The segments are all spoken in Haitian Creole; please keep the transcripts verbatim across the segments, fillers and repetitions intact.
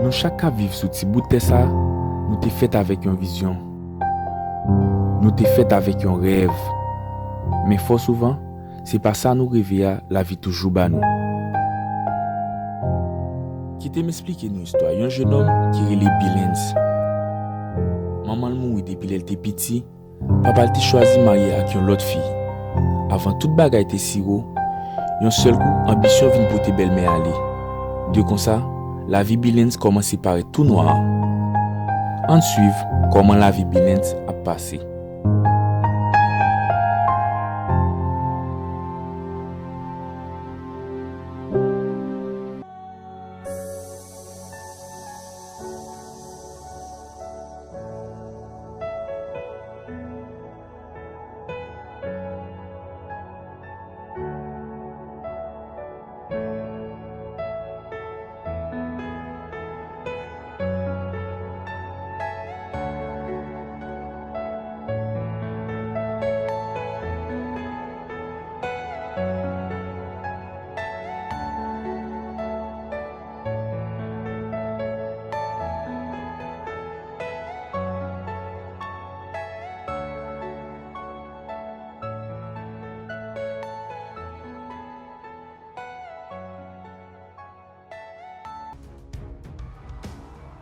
Nou chak k ap viv sou ti bout tè sa a, nou te fèt avèk yon vizyon. Nou te fèt avèk yon rèv. Men fò souvan, se pa sa nou reve a lavi toujou ba nou. Kite m esplike nou istwa yon jennonm ki rele Billens. Manman l mouri depi lè l te piti, papa l te chwazi marye ak yon lòt fi. Avan tout bagay te siwo, yon sèl kou, anbisyon vin pote bèlmè ale. De konsa, lavi Billens kòmanse parèt tou nwa. Ann swiv kòman lavi Billens ap pase.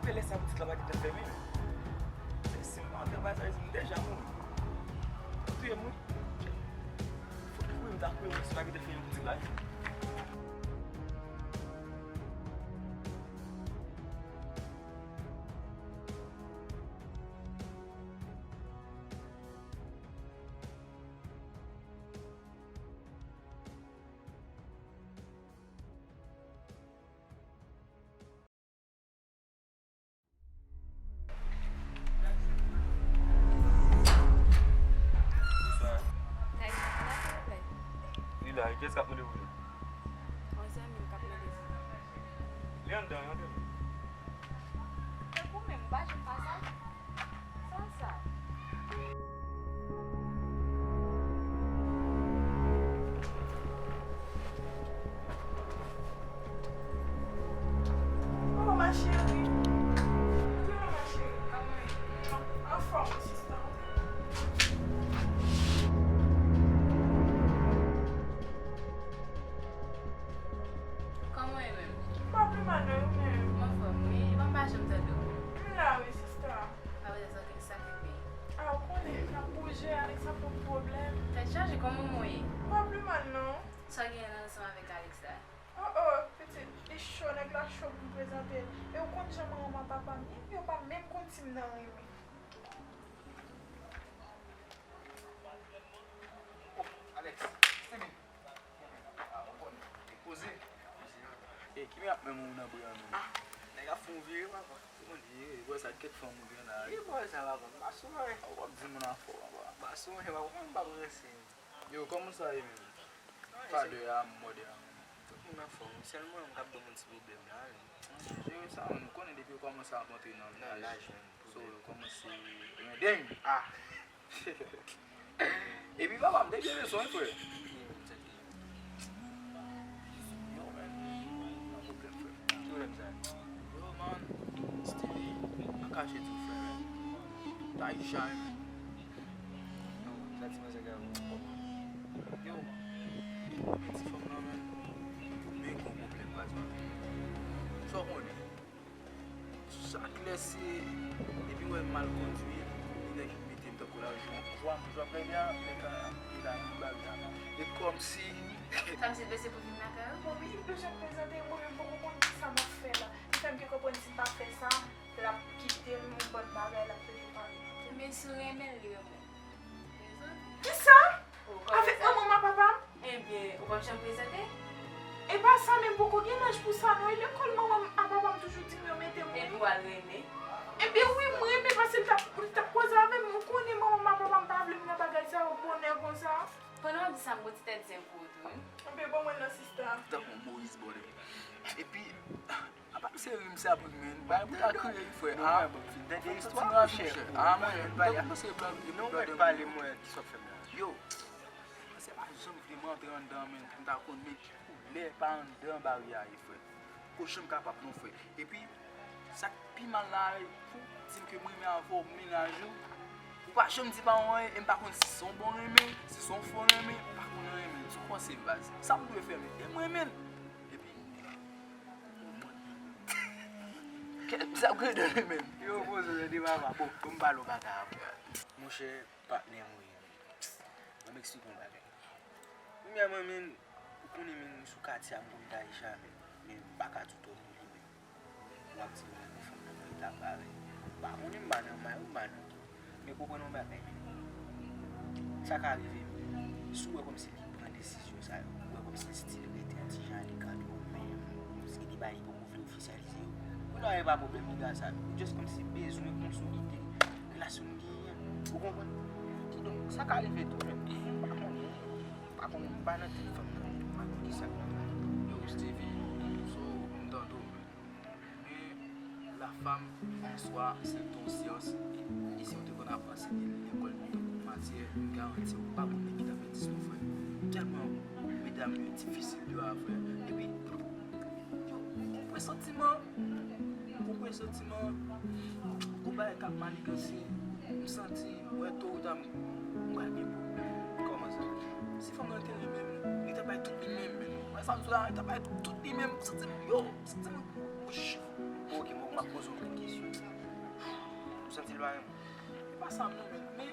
Fè lè sa pitit la pa gentan fè menm. Se si m pa antre bay sa vle di m deja mouri. Ou touye m wi. Fòk wi m ta kouye mwen si pa gentan fè yon pitit la. Bonswa. Li la, kiyès k ap mande pou li? Yon zanmi m k ap mande pou li. Li anndan wi, antre. Se ou menm, ou pa janm pa sa? Sa sa? Oh, ma chérie. Kòman ma chérie? Anfòm, sista. Kòman w ye menm? M pa pi mal non, ou menm? M anfòm wi. Ban m pa janm tande w. M la wi, sista. Apre sa, sa k rive? A, ou konnen, n ap bouje, Alex ap pran pwoblèm. Tèt chaje, kòman w ye? M pa pi mal non. Sa w genyen nan ansanm avèk Alex la? Oh, oh, pitit, li cho, nèg la cho pou m prezante l. E ou konn jan manman m ak papa m ye, yo pa menm konn si m nan renmen. Oh, Alex, se li. Ah, ou konnen. Li poze. E ki men ap menm ou nan bri an menm? Ah, nèg ap fè yon vire, papa. Ou konn vire, bò sa kèk fanm ou gen la. Ki bò sa, papa? M pa souvan. Ah, w ap di moun anfòm, papa. M pa souvan, papa, m pa prese. Yo, kòman sa ye menm? Fadè a, mòdè a menm. Tout moun anfòm. Sèl mwen menm k ap ban m yon ti pwoblèm la, wi. Jere sa, menm. Ou konnen depi yo kòmanse ap antre nan laj, menm. So, yo kòmanse grandeng. Ah! Epi papa, m te gen rezon, wi, frè. Yo, man. Nan pwoblèm, frè. Ki pwoblèm sa? Yo, man. Stevie, an kache tou, frè, man. Taïsha, man. Yo, sa ti manzè gade. Yo, men ti fanm nan, men, men gwo pwoblèm, baz, man. Sa w konnen? Sa klè se, depi w wè m mal kondui, li nèk mete m tankou lajon. Vwa m, vwa m rele a, nèg la, li la, li ba l la. E kòmsi. Sa vle di se pou vin lakay ou? Bon, wi, m bezwen prezante, mwen menm poko konn kisa m ap fè la. Li fè m byen konprann si m pa fè sa, l ap kite m, yon bòn bagay l ap rete pale. Men si w renmen l, li renmen w. Kisa? Avèk manman m ak papa m? Ebyen, ou p ap janm prezante? E pa sa, men m poko gen laj pou sa non. E lekòl manman m ak papa m toujou di m yo mete m, wi. Epi w al renmen? Ebyen wi, m renmen paske l t ap, l t ap koze avè m. Ou konnen manman m ak papa m pa vle m nan bagay sa yo bonè konsa. Pandan w ap di sa, m gon ti tèt zen pou ou tou, wi. Ebyen, ban mwen l non, sista. Tankou Moyiz, brother. Epi, apa se rim sa pou men. Bay pou ta kriye, wi, frè. Ah, tande istwa, monchè. Ah, mwen, m pa kòmanse blan, blan de pale, mwen, ki sa w fè m la? Yo, se pa janm vle m antre anndan, men, pou m ta konn men ki koulè pa anndan baryè a ye, frè. Ko janm kapab non, frè. Epi, Pi mal la, pou di m ke m renmen avè w, mennaj ou. Ou pa janm di pa w anyen, e m pa konn si se yon bon renmen, si se yon fo renmen, ou pa konn anyen menm. Sa w panse, baz? Sa m dwe fè menm? E m renmen l. Epi, sa w kreye de renmen l? Yo, poze w de papa. Bon, pou m pale w bagay apre. Monchè, patnè m wi. Ban m eksplike w yon bagay. Premyèman, menm, ou konnen menm sou katye a m konn Taïcha menm, men m pa ka di w twò pou li menm. W ap di m renmen fanm nan nan eta parèy. M pa konnen, m pa nan may ou, m pa nan kè w. Men konprann yon bagay menm. Sa ka rive menm. Si w wè kòmsi li pran desizyon sa yo, ou wè kòmsi l still rete yon ti jan ale gade w menm. Kòmsi li bay li bon, ou vle ofisyalize yo. Kounye a, e pa pwoblèm piga sa. Ou just kòmsi bezwen konsolide relasyon nou genyen an. Ou konprann? Kidonk, sa ka rive tou, men m pa konnen. M pa konnen, m pa nan tèt fanm nan. M pa konn kisa k nan tèt. Yo, Stevie, so, m tande w. Men, la femme en soi, se yon syans. E si w te konn aprann se de lekòl tankou matyè, m garanti w pa konn nèg ki t ap fè dis non, frè. Tèlman medam yo difisil yo a, frè. Epi, yo, m presantiman, m presantiman, gon bagay k ap maniganse. M santi, wè, to ou ta, m pral gen pwoblèm. Kòman sa? Si fanm nan te renmen m, li ta bay tout li menm, menm. Wè sa m di w la, li ta bay tout li menm. M santi m, yo, m santi m, wouch. Bon, ok, bon, m ap poze w yon kesyon. Ou santi l pa renmen w? E pa sa m non, menm. Men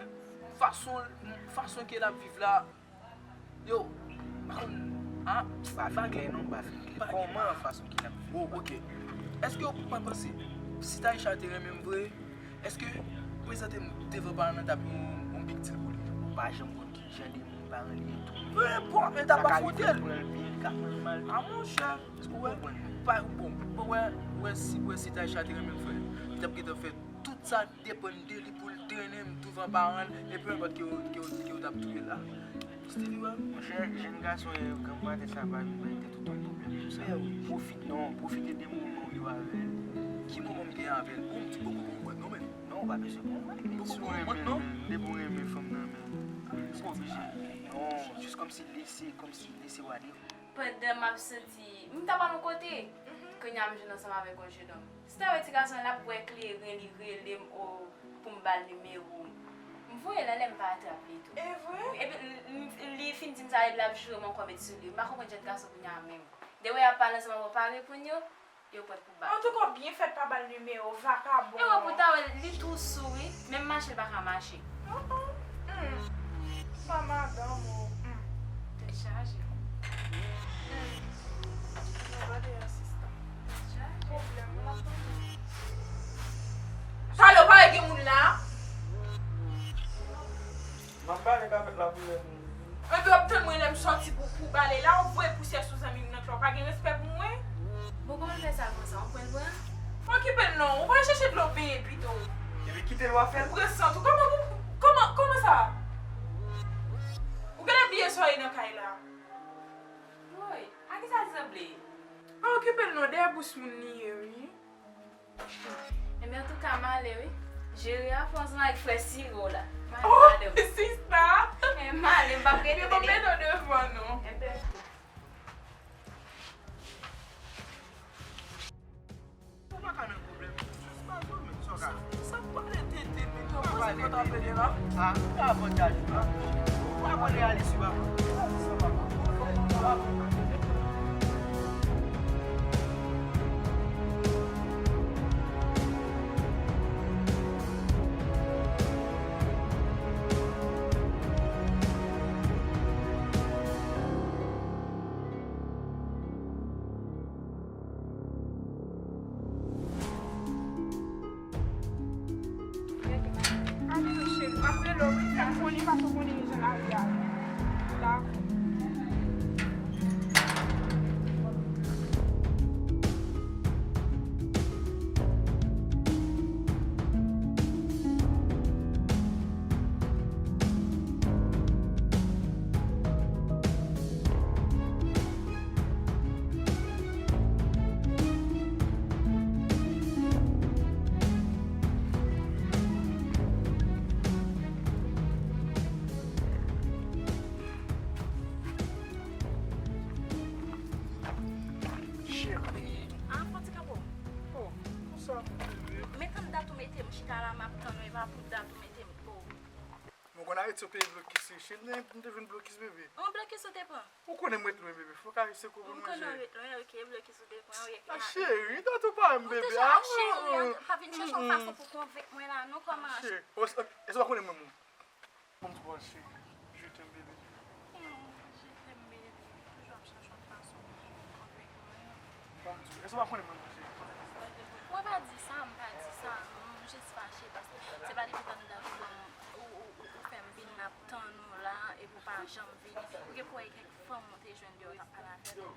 fason, fason ke l ap viv la, yo, pa konn, a, pa fin klè non, pa fin klè. Kòman fason ki n ap viv? Oh, ok. Èske ou pa panse, si Taïcha te renmen m vre, èske prezante m devan paran nan t ap yon, yon big deal pou li? Ou pa janm konn ki jan de moun paran li ye tou. Peu importe, men ta pa foute l. Sa ka rive l pran l byen, li ka pran l mal. A monchè, ou wè, pa, bon, ou wè, ou wè si, ou wè si Taïcha te renmen m vre, li t ap gentan fè tout sa depann de li pou l trennen m douvan paran l, e peu importe ke yo, ke yo, ke yo t ap touye l la. Stevie, wè. Monchè, jèn gason yo, grann patè sa pa vin bay tèt ou tann pwoblèm pou sa. Pwofite, non, pwofite de moman w yo avè l. Ki moman m gen avè l? Bon, m di poko poko mwen non, men. Non, ou pa bezwen poko mwen. Poko poko mwen non. Depi w renmen fanm nan, men. Ou pa oblije. Non, jis kòmsi lese, kòmsi lese w ale. Pandan m ap santi, m t ap al yon kote, kounye a m jwenn ansanm avèk yon jenòm. Si w ta wè ti gason an, l ap bwè kleren, li rele m, o, pou m ba l nimewo m. M voye l anlè, m pa trap li tou. E vre? Epi, l, l, li fin di m sa, epi l ap joure m ankò met sou li. M pa konprann jan gason kounye a menm. Depi y ap pale ansanm avè w, pa reponn yo, yo prèt pou bat ou. Antouka, w byen fèt pa ba l nimewo, vakabon. E wè, pou w ta wè, li tou sou, wi. Menm mache, l pa ka mache. Oh, oh. Hmm. Pa madanm ou. Hmm. Tèt chaje. Hmm. Gade asistan. Tèt chaje. Pwoblèm la. Pale, pale gen moun la. M ap pale k avèk lapriyè. Epi w ap tann mwen lè m sòti pou, pou bale la, w voye pousyè sou zanmi m nan, w pa gen respè pou mwen. Bon, kòman l fè sa konsa? Ou pran l pran? Okipe l non, ou pral chèche dlo benyen pito. Epi kite l w ap fè l? Pran san tou. Kòman, kòman, kòman sa? Ou genlè bliye sa w ye nan kay la. Woy, a kisa l sanble? Pa okipe l non, dèyè bous moun li ye, wi. Enben, antouka, m ale, wi. Jere afè w ansanm avèk frè Siro la. M ale, madanm. Oh, sista! Eh, m ale, m p ap rete. Yo, m ap mete w devan, non. Enben, ou pa ka nan pwoblèm. Jis pa zo, men, sa w ka. Sa, sa pale tete, men, ou pa pale tete. Ah, ou ka avantaj ou la. Ou pa konn reyalize, papa. Ale, cheri, m ap rele w, wi, fè m konnen, paske w konnen jan lari a ye. Dakò. Cheri. Ah, fò ti kanpe. Oh, konsa. Men tann dat ou mete m chita la, m ap tann ou, e pa pou dat ou mete m po. Mwen konn Ayiti se peyi blokis, se Chili m te vin blokis, bebe. Yon blokis ou te pran? Ou konnen m ret lwen, bebe. Fòk Ayisyen konprann mwen, cheri. M konnen w ret lwen, ok, blokis ou te pran, wi. Ah, cheri, dat ou pa m, bebe. Ou toujou ap cheri, pa vin chèche yon fason pou konvenk mwen la, non, kòman? Cheri, èske w pa konnen mwen menm? Bon, m di w, cheri, je t'aime, bebe. Hmm, je t'aime, bebe. Toujou ap chèche yon fason pou konvenk mwen. Bon, m di w, èske w pa konnen mwen, cheri? Mwen pa di sa, m pa di sa. M jis fache paske se pa depi tann dat ou ban m, ou, ou, ou, ou fè m vin ap tann ou la, epi w pa janm vini. Ou gen pou wè kèk fanm ou te jwenn deyò, w t ap pale avè l.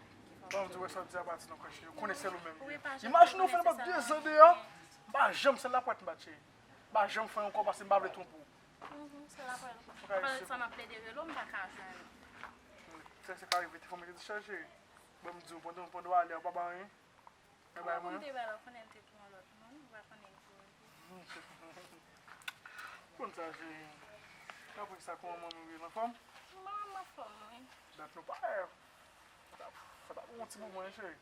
Bon, m di w, wè sa w di a pa ti nan kwen, cheri. Ou konnen sèl ou menm. Imajine w fè n ap dezan deyò, m pa janm sèl lapwèt m bat, cheri. M pa janm fè ankò paske m pa vle twonpe w. Mhm, se la pral. Fòk Ayisyen. Sa m ap plede rele w, m pa ka jwenn ou. Sa, sa ka rive, telefòn mwen te dechaje. Bon, m di w, pandan, pandan w ale a, ou pa bay anyen? Mwen bay mwen. Mwen te bay la, konnen l te pou yon lòt moun, ou pa konnen l pou yon lòt moun. Konn sa, cheri. Apre sa, kòman manmi w ye, l anfòm? Manman m anfòm, wi. Dat nou pa wè. Sa ta, sa ta bon yon ti moman, wi, cheri.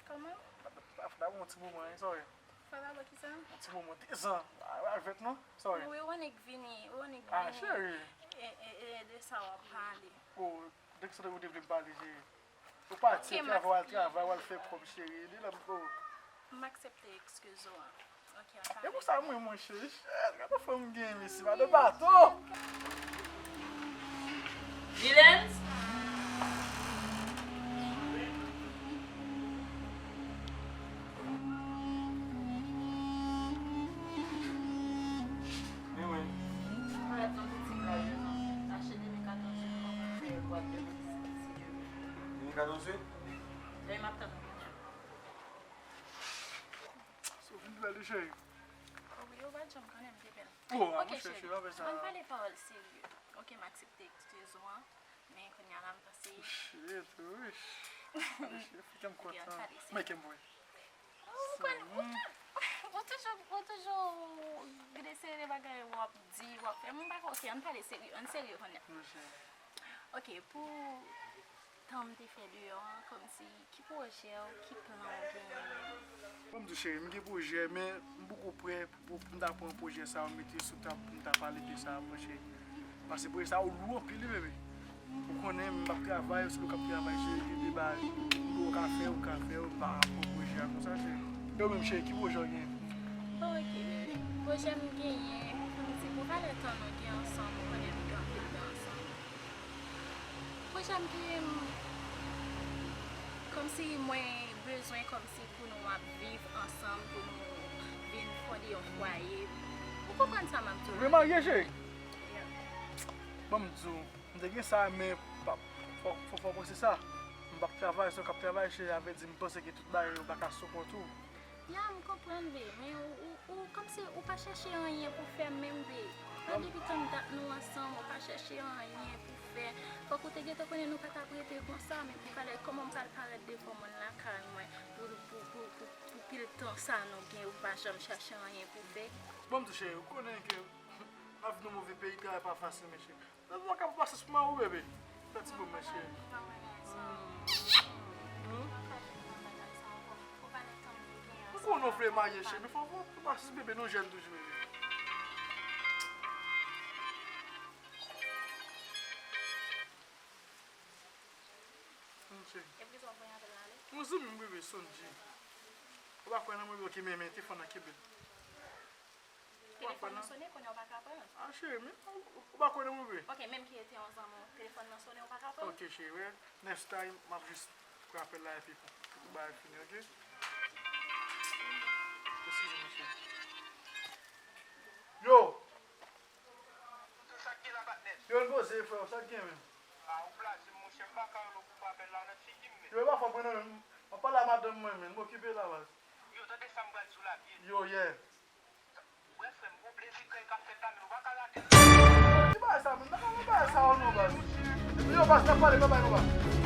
Kòman? Sa ta, sa ta bon yon ti moman, wi, sa w ye. Fè pa bò kisa? Yon ti moman, dezan. A, a, jwèt non? Sa w ye? Wi, ou annik vini, ou annik vini. Ah, cheri. E, e, e de sa w ap pale. Oh, de kisa w te vle m pale, cheri? Ou pati, travay, w al travay, w al fè kòb, cheri. Li la, oh. M aksepte eskiz ou an. Ok, an pale. E pou sa mwen, mwen, cheri. Shit, gade fanm m genyen, mesye, madan bato. Dilens? Men wi. Parèt yon piti plaj, non. Achte de mil katòz yo, nou pral fè bwat de mil disèt, si Dye vle. De mil katòz yo? Lè m ap tann ou kounye a. So, vin bèl, cheri. Wi, ou pa t janm konnen m te bèl. Oh, ah, ok, cheri, cheri, ann pale pawòl serye. Ok, m aksepte eskiz ou an, men kounye a la, m panse. Shit, wi. Shit, fè kè m kontan. Men kè m vre. Ou kwè, ou tou-, ou toujou, ou toujou gade seri de bagay w ap di, w ap fè. M pa kwè, ok, ann pale serye, ann serye kounye a. Ok, pou tan m te fè deyò an, kòmsi, ki pwojè w, ki plan w genyen? Bon, m di w, cheri, m gen pwojè, men m poko prè pou, pou m ta pran pwojè sa a, mete sou tab pou m ta pale de sa a, monchè. Paske pwojè sa a lou anpil, wi, bebe. Ou konnen, m p ap travay, se nou k ap travay, cheri, gen de bagay ou ka fè, ou ka fè, pa rapò pwojè a konsa, cheri. E ou menm, cheri, ki pwojè w genyen? Bon, ok, bebe. Pwojè m genyen, pou m di, pou valè tan nou gen ansanm, ou konnen nou gen anpil tan ansanm. Pwojè m genyen, kòmsi mwen bezwen, kòmsi pou nou ap viv ansanm, pou nou vin fonde yon fwaye. Ou konprann sa m ap di w la? Ou vle marye, cheri? Yeah. Bon, m di w, m te gen sa, men pa, fò, fò, fò w panse sa. M p ap travay, se w k ap travay, cheri, a vle di, m panse ke tout bagay yo pa ka sou kont ou. Ya, m konprann, be, men ou, ou, ou, kòmsi ou pa chèche anyen pou fè menm, be. An depi tann dat nou ansanm, ou pa chèche anyen pou fè. Fòk ou te gentan konnen nou pa t ap rete konsa, men pou valè kòman m pral parèt devan moun lakay mwen, pou, pou, pou, pou, pou pil tan sa nou gen, ou pa janm chèche anyen pou fè. Bon, m di w, cheri, ou konnen ke n ap viv nan move peyi, travay pa fasil, mesye. Mwen ka pase sou mari w, bebe. Fè ti bon, mesye. Ou konnen w vle marye, cheri, men fò w pase bebe, nou jèn toujou, bebe. Yon zanmi m, bebe, Sonji. Ou pa kwè nan mwen, bebe, ok, men, men, telefòn nan, kenbe l. Telefòn nan sone, kounye a ou pa ka pran l. Ah, cheri, men ou, ou pa konnen mwen vre. Ok, menm ki rete yon zanmi w, telefòn nan sone, ou pa ka pran l. Ok, cheri, well, next time, m ap jis pran apèl la epi pou, pou bagay fini, ok? Eskize m, cheri. Yo! Yo, n poze, frè, sa k gen, men? Yo, e pa fò pran nan men m. M ap pale a madanm mwen, men. M okipe la, baz. Yo, tande sa m pral di w la, byen. Yo, yeah. Wè frè m, gon plezi kè k ap fèt la, men nou pa ka rate l. Ki bagay sa, menm? Nan bagay sa, non, baz. Epi yo, baz, n ap pale, babay, non, baz.